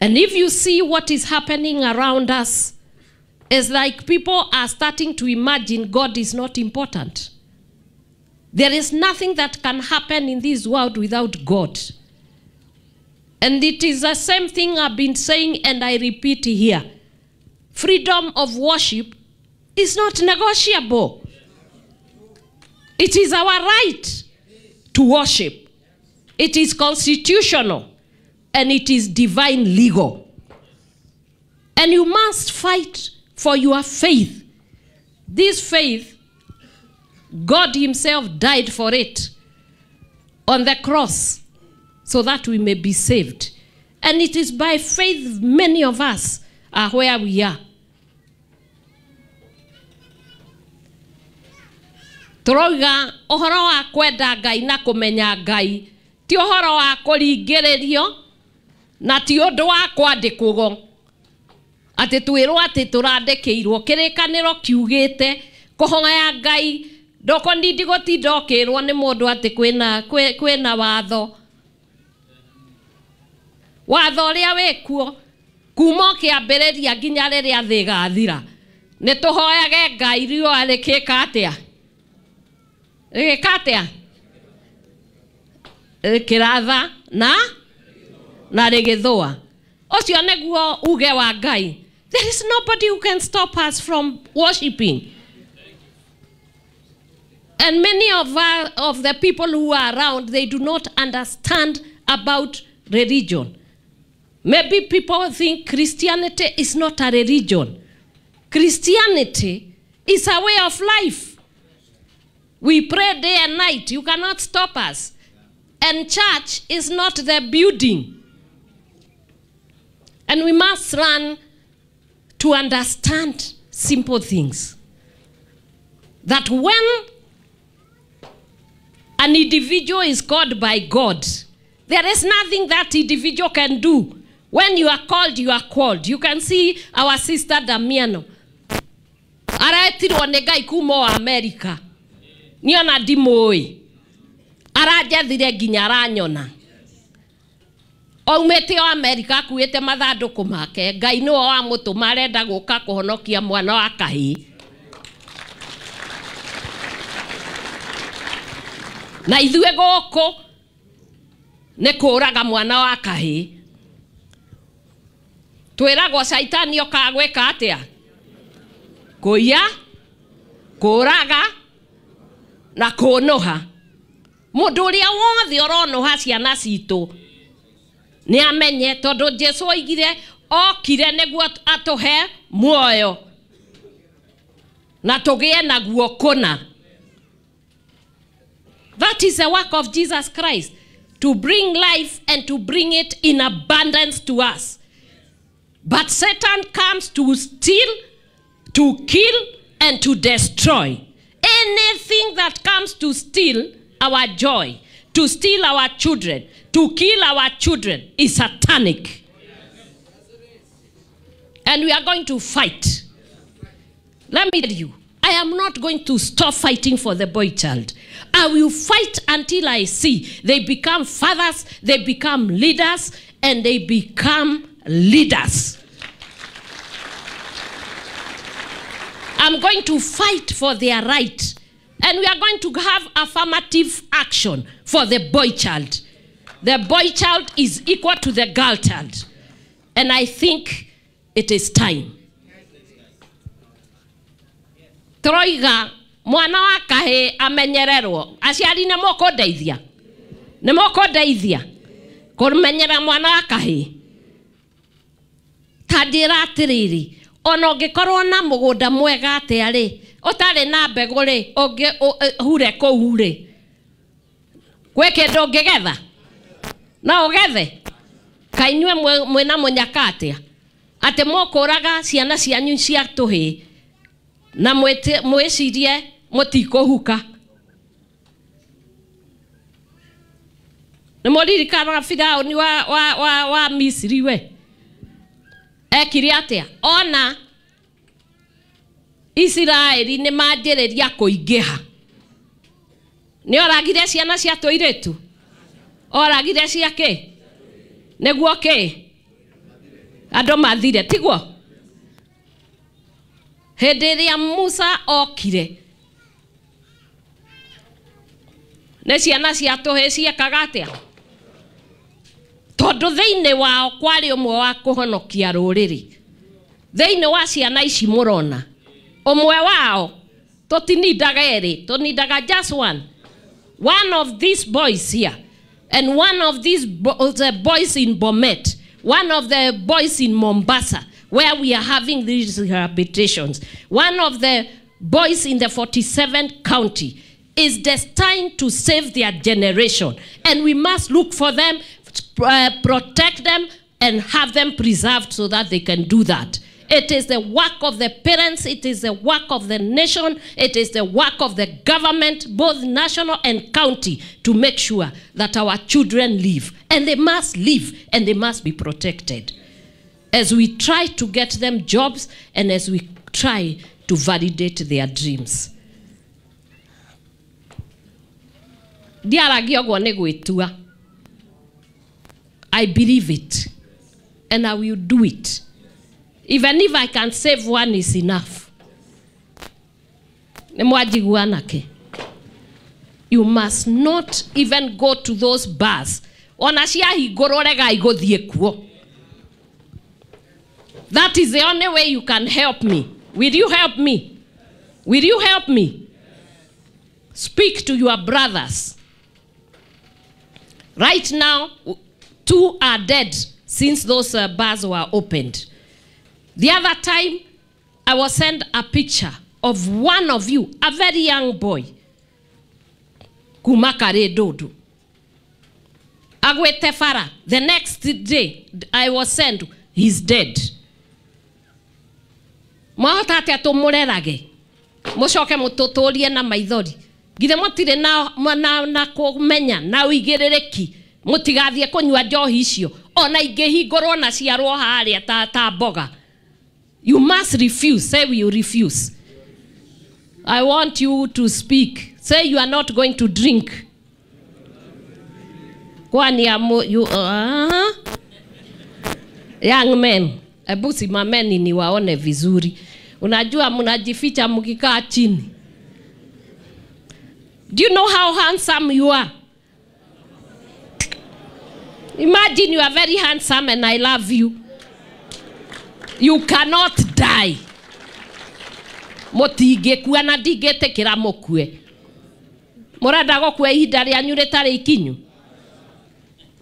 And if you see what is happening around us, it's like people are starting to imagine God is not important. There is nothing that can happen in this world without God. And it is the same thing I've been saying, and I repeat here. Freedom of worship is not negotiable. It is our right to worship. It is constitutional and it is divine legal. And you must fight for your faith. This faith, God himself died for it on the cross so that we may be saved. And it is by faith many of us are where we are. Tũroiga ũhoro wa kwenda Ngai na kũmenya Ngai ti ũhoro wa kũringĩrĩrio na ti ũndũ wa kwandĩkwo atĩ twĩrwo atĩ tũrandĩkĩirwo kĩrĩkanĩro kiugĩte kũhoya Ngai ndũkũnindi gũtinda ũkĩrwo nĩ mũndũ atĩ kwĩna watho watho ũrĩa wĩkuo kuma ũkĩambĩrĩria nginya rĩrĩa thĩ ĩgathira nĩ tũhoyage Ngai riũa rĩkĩka atĩa rĩgĩka atĩa rĩkĩratha na rĩgĩthũa. Ũcio nĩguo uge wa Ngai. There is nobody who can stop us from worshiping. And many of the people who are around, they do not understand about religion. Maybe people think Christianity is not a religion. Christianity is a way of life. We pray day and night. You cannot stop us. And church is not the building. And we must learn to understand simple things. That when an individual is called by God, there is nothing that individual can do. When you are called, you are called. You can see our sister Damiano. Aretirwo nĩ Ngai kuma o America. Niona ndimũĩ. Aranjethire nginya aranyona. Aumĩte o America akuĩte mathandũkũ make. Ngai nĩwe wamũtũma arenda gũka kũhonokia mwana wa kahĩĩ. Na ithuĩ gũkũ nĩ kũraga mwana wa kahĩĩ. Twĩragwo caitani okaga gwĩka atĩa? Kũiya, kũraga na kũnũha. Mũndũ ũrĩa wothe ũronũha ciana citũ nĩ amenye tondũ Jesũ oigire okire nĩguo atũhe muoyo na tũgĩe naguo kũna. That is the work of Jesus Christ, to bring life and to bring it in abundance to us. But Satan comes to steal, to kill, and to destroy. Anything that comes to steal our joy, to steal our children, to kill our children is satanic. And we are going to fight. Let me tell you, I am not going to stop fighting for the boy child. I will fight until I see they become fathers, they become leaders, and they become leaders. I'm going to fight for their right. And we are going to have affirmative action for the boy child. The boy child is equal to the girl child. And I think it is time. Tũroiga mwana wa kahĩĩ amenyererwo. Aciari nĩ mũkũndeithia? Nĩ mũkũndeithia kũmenyera mwana wa kahĩĩ? Ta njĩra atĩrĩrĩ, ona ũngĩkorwo na mũgũnda mwega atĩa rĩ, ũtarĩ na mbegũ rĩ, ũngĩhure kũu rĩ, gwĩ kĩndũ ũngĩgetha? No ũgethe? Kaĩ inyuĩ mwĩna mũnyaka atĩa? Atĩ mũkũraga ciana cianyu cia tũhĩĩ na mwĩcirie mũtikũhuka. Nĩ mũririkanaga Firaũni wa Misiri we? Ekire atĩa? Ona Isiraeli nĩ manjĩrĩria kũingĩha. Nĩ oragire ciana cia tũirĩtu? Oragire cia kĩ? Nĩguo kĩ? Andũ mathire tiguo? Hĩndĩ ĩrĩa Musa okire nĩ ciana cia tũhĩĩ ciekaga atĩa? Tondũ thĩinĩ wao kwarĩ ũmwe wa kũhonokia rũrĩrĩ. Thĩinĩ wa ciana ici mũrona ũmwe wao, tũtinindaga erĩ, tũnindaga just one. One of these boys here and one of these the boys in Bomet, one of the boys in Mombasa, where we are having these rehabilitations, one of the boys in the 47th county is destined to save their generation. And we must look for them, protect them, and have them preserved so that they can do that. It is the work of the parents, it is the work of the nation, it is the work of the government, both national and county, to make sure that our children live. And they must live, and they must be protected. As we try to get them jobs, and as we try to validate their dreams. Ndiaragia ũguo nĩ gwĩtua. I believe it, and I will do it. Even if I can save one is enough. Nĩ mwanjigua anake? You must not even go to those bars. Ona ciahingũrwo regai gũthiĩ kuo. That is the only way you can help me. Will you help me? Will you help me? Speak to your brothers. Right now, 2 are dead since those bars were opened. The other time, I was sent a picture of one of you, a very young boy, kuma Karedodo. Agwete fara. The next day, I was sent, he's dead. Mwahota atĩa tũmũrerage mũcoke mũtũtũrie na maithori githĩ mũtirĩ na kũmenya na ũigĩrĩrĩki mũtigathiĩ kũnyua njohi icio ona ingĩhingũrwo na ciarwo harĩa ta mboga. You must refuse. Say you refuse. I want you to speak. Say you are not going to drink. Kwani you young men, hebu simameni niwaone vizuri. Unajua mnajificha mkikaa chini. Do you know how handsome you are? Imagine you are very handsome and I love you. You cannot die. Mũtingĩkua na ndingĩtĩkĩra mũkue. Mũrenda gũkua ihinda rĩanyu rĩtarĩ ikinyu?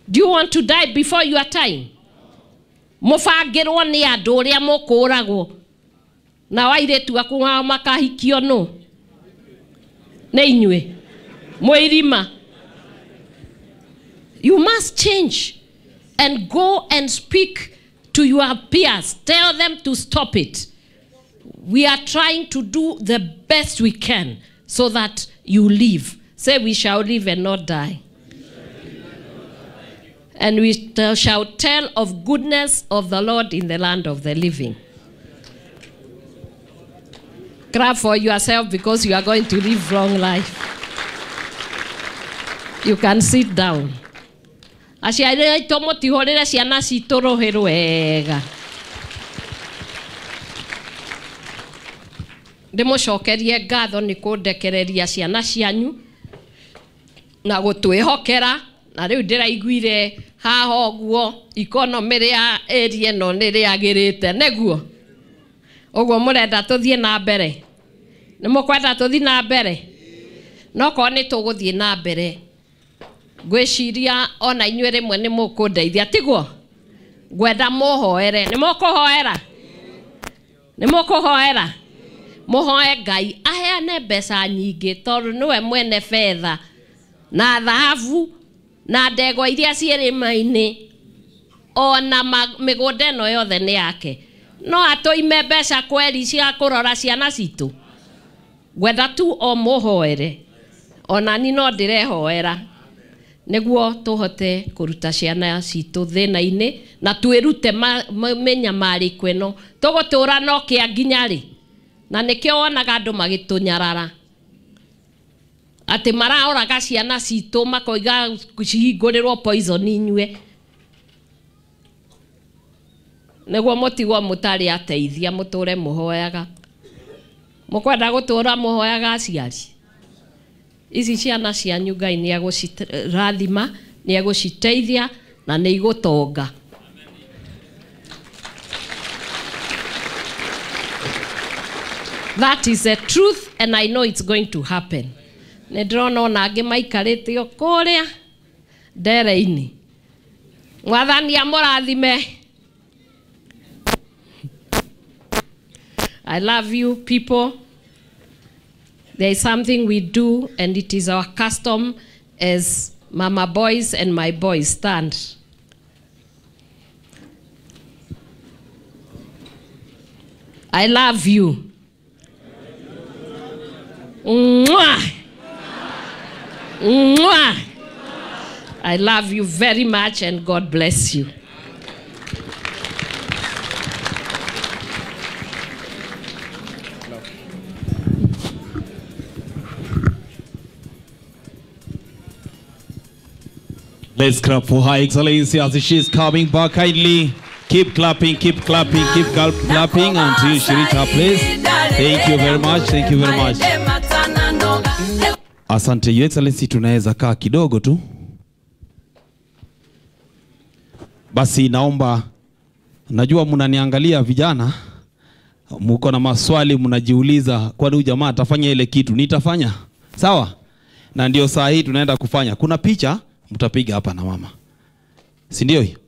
Do you want to die before your time? Mũbangĩrwo nĩ andũ ũrĩa mũkũragwo. Na airĩtu aku nao makahikio nũ? Nĩ inyuĩ. Mwĩ. You must change and go and speak to your peers. Tell them to stop it. We are trying to do the best we can so that you live. Say, we shall live and not die. And we shall tell of goodness of the Lord in the land of the living. Clap for yourself because you are going to live long life. You can sit down. Aciari aitũ mũtihũrĩre ciana citũ rũhĩ rwega. Ndĩmũcokerie ngatho nĩ kũndekereria ciana cianyu na gũtwĩhokera. Na rĩu ndĩraiguire haha ũguo economy rĩa area ĩno nĩ rĩagĩrĩte, nĩguo? Ũguo mũrenda tũthiĩ na mbere? Nĩ mũkwenda tũthiĩ na mbere? No korwo nĩ tũgũthiĩ na mbere, ngwĩciria ona inyuĩ rĩmwe nĩ mũkũndeithia, tiguo? Ngwenda mũhoere. Nĩ mũkũhoera? Nĩ mũkũhoera? Mũhoe Ngai aheane mbeca nyingĩ tondũ nĩwe mwene betha na thahabu na ndegwa iria ciĩ irĩma-inĩ ona mĩgũnda ĩno yothe nĩ yake. No atũime mbeca kweri cia kũrora ciana citũ? Ngwenda tu o mũhoere. Ona ni no ndĩrehoera nĩguo tũhote kũruta ciana citũ thĩna-inĩ na twĩrute mĩnyamarĩko ĩno tũgũtũra no kĩa nginya rĩ. Na nĩkĩo wonaga andũ magĩtũnyarara atĩ maraoraga ciana citũ makoiga cihingũrĩrwo poison inyue. Nĩguo mũtigwo mũtarĩ ateithia mũtũre mũhoyaga. Mũkwenda gũtũra mũhoyaga aciari. Ici ciana cianyu Ngai nĩ egũcirathima, nĩ egũciteithia na nĩ igũtonga. That is the truth and I know it's going to happen. Nĩ ndĩrona ona angĩ maikarĩte o kũrĩa ndere-inĩ. Mwathani amũrathime. I love you people. There is something we do and it is our custom as mama boys and my boys stand. I love you. Mwah! Mwah! I love you very much and God bless you. Let's clap for Her Excellency as she is coming back. Kindly keep clapping, keep clapping, keep clapping until she reaches her place. Thank you very much. Thank you very much. Asante Your Excellency, tunaweza kaa kidogo tu. Basi naomba, najua mnaniangalia vijana, mko na maswali mnajiuliza, kwani huyu jamaa atafanya ile kitu? Nitafanya. Sawa? Na ndio saa hii tunaenda kufanya. Kuna picha mtapiga hapa na mama. Si ndio hiyo?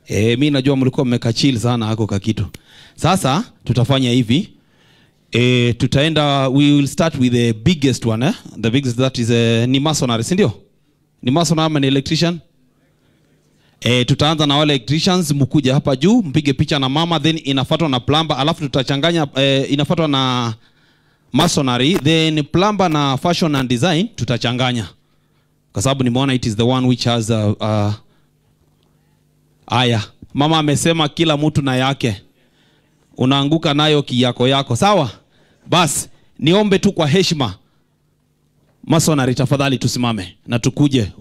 Mimi najua mlikuwa mmekachili sana hako kakitu. Sasa tutafanya hivi. Tutaenda, we will start with the biggest one, eh? The biggest, that is ni masonry, si ndio? Ni masonry ama ni electrician? Tutaanza na wale electricians, mkuje hapa juu, mpige picha na mama, then inafuatwa na plumber, alafu tutachanganya, inafuatwa na masonry, then plumber na fashion and design tutachanganya. Kwa sababu nimeona it is the one which has aya. Mama amesema kila mtu na yake. Unaanguka nayo kiyako yako. Sawa? Bas, niombe tu kwa heshima. Masonry tafadhali tusimame na tukuje.